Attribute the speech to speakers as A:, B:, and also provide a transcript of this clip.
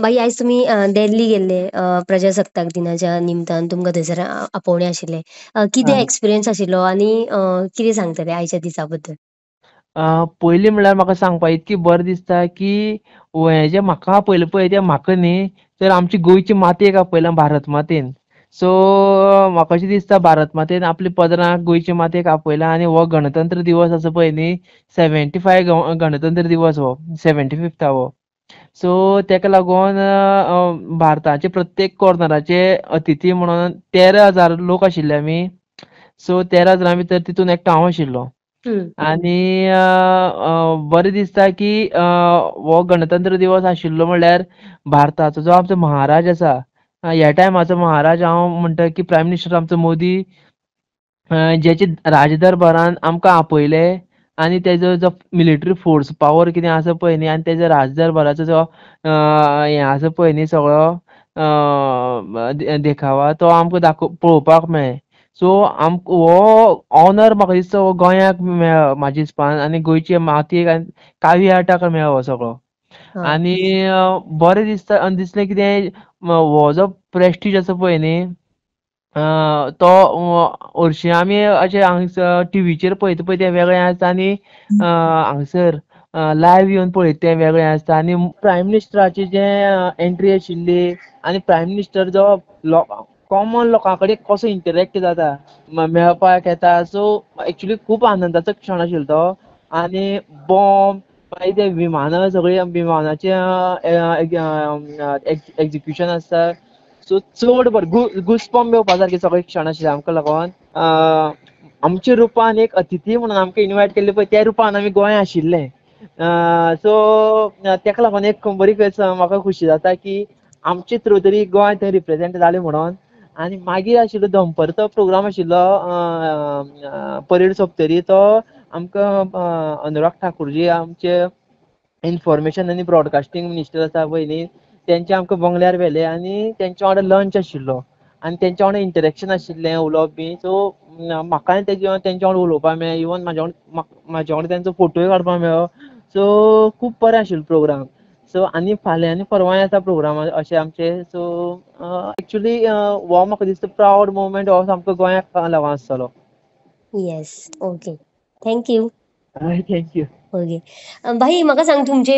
A: भाई, आयज तुमी दिल्ली गेल्ले प्रजासत्ताक दिनाच्या निमतान, तुमकां थंयसर आपोवणें आशिल्लें. कितें एक्सपिरियन्स आशिल्लो आनी कितें सांगतले आयच्या दिसा बद्दल?
B: पयलीं म्हणल्यार म्हाका सांगपा इतकें बरें दिसता की हें जें म्हाका आपयलें पळय तें म्हाका न्ही, तर आमची गोंयची मातयेक आपयलां, भारत मातेन. सो म्हाका अशें दिसता, भारत मातेन आपल्या पदराक गोंयचे मातयेक आपयलां आनी हो गणतंत्र दिवस आसा पळय न्ही, 75 गणतंत्र दिवस हो, 75th हो. सो तेका लागून भारताचे प्रत्येक कॉर्नराचे अतिथी म्हणून 13,000 लोक आशिल्ले आमी. सो 13,000 भितर तितून एकटो हांव आशिल्लो. आनी बरें दिसता की हो गणतंत्र दिवस आशिल्लो म्हणल्यार भारताचो जो आमचो महाराज आसा, ह्या टायमाचो महाराज हांव म्हणटा की प्रायम मिनिस्टर आमचो मोदी, जेचे राजदरबारान आमकां आपयले आनी तेजो जो मिलिटरी फोर्स पावर कितें आसा पळय न्ही, आनी तेजो राजदरबाराचो जो हें आसा पळय न्ही, सगळो देखावा तो आमकां दाखो पळोवपाक मेळ्ळें. सो आमकां हो ऑनर म्हाका दिसता हो गोंयाक मेळ्ळो म्हाज्या हिसपान, आनी गोंयचे मातयेक आनी कावी आर्टाक मेळ्ळो हो सगळो. आनी बरें दिसता दिसलें कितें, हो जो प्रेस्टीज आसा पळय न्ही, तो हरशीं आमी अशें हांगसर टिवीचेर पळयता पळय तें वेगळें आसता आनी हांगसर लायव्ह येवन पळयता तें वेगळें आसता. आनी प्रायम मिनिस्टराची जें एंट्री आशिल्ली आनी प्रायम मिनिस्टर जो कॉमन लोकां कडेन कसो इंटरेक्ट जाता, मेळपाक येता, सो एक्चुली खूब आनंदाचो क्षण आशिल्लो तो. आनी बॉम्ब, मागीर ते विमानां, सगळीं विमानाचें एक्जिक्युशन आसता. सो चड बरें गुजबम्प येवपा सारके सगळे क्षण आशिल्ले आमकां लागून. आमच्या रुपान एक अतिथी म्हणून आमकां इनवायट केल्ले पळय, त्या रुपान आमी गोंय आशिल्ले. सो तेका लागून एक बरी म्हाका खुशी जाता की आमचे थ्रू तरी गोंय थंय रिप्रेजेंट जालें म्हणून. आनी मागीर आशिल्लो दनपारचो प्रोग्राम आशिल्लो परेड सोंपतरी, तो आमकां अनुराग ठाकूरजी, आमचे इन्फॉर्मेशन आनी ब्रॉडकास्टींग मिनिस्टर आसा पळय न्ही, तेंचे आमकां बंगल्यार व्हेले आनी तेंच्या वांगडा लंच आशिल्लो आनी तेंच्या वांगडा इंटरेक्शन आशिल्लें, उलोवप बी. सो म्हाकाय तेंच्या वांगडा उलोवपाक मेळ्ळें, इवन म्हाज्या वांगडा तेंचो फोटोय काडपाक मेळ्ळो. सो खूब बरें आशिल्लो प्रोग्राम. सो आनी फाल्यां आनी परवांय आसा प्रोग्राम अशे आमचे. सो एक्चुली हो म्हाका दिसता प्रावड मुवमेंट हो सामको गोंयाक लागून आसतलो.
A: Yes, okay, thank you.
B: Thank you.
A: Okay भाई, म्हाका सांग तुमचे